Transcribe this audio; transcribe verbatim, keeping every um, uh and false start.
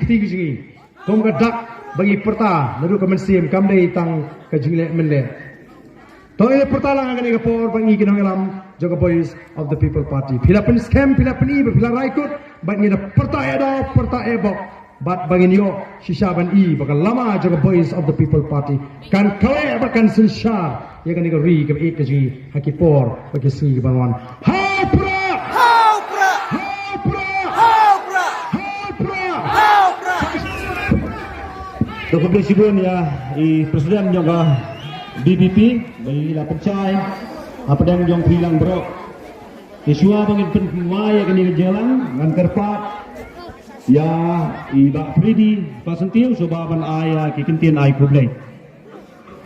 Ti ki jong ngi kum ka dak ba ngi pyrta naduh ka mynsiem, kam dei tang ka jingleh mynleh. To ngi pyrta lang ha kane ka por ba ngi ki nongïalam jong ka Voice of the People Party. Phi la pynskhem, phi la pyni ba phi la rai kut, bad ngi da pyrta ïa da, pyrta ïa bok. Bad ba ngin ïoh shisha ban i ba ka lama jong ka Voice of the People Party kan kaweh bad kan synshar ïa kane ka ri kaba ïeit ka jong ngi ha ki por bad ki sngi kiban wan. Ha u Prah! Ha u Prah! Ha u Prah! Ha u Prah! Ha u Prah! Ha u Prah! To khublei shibun ïa i president jong ka D P P ba i la pynshai hapdeng jong phi lang baroh. Te shuwa ba ngin pynwai ïa kane ka jingïalang, ngan kyrpad ïa i Bah Freddy Basantiew shuwa ban ai ïa ki kyntien ai khublei.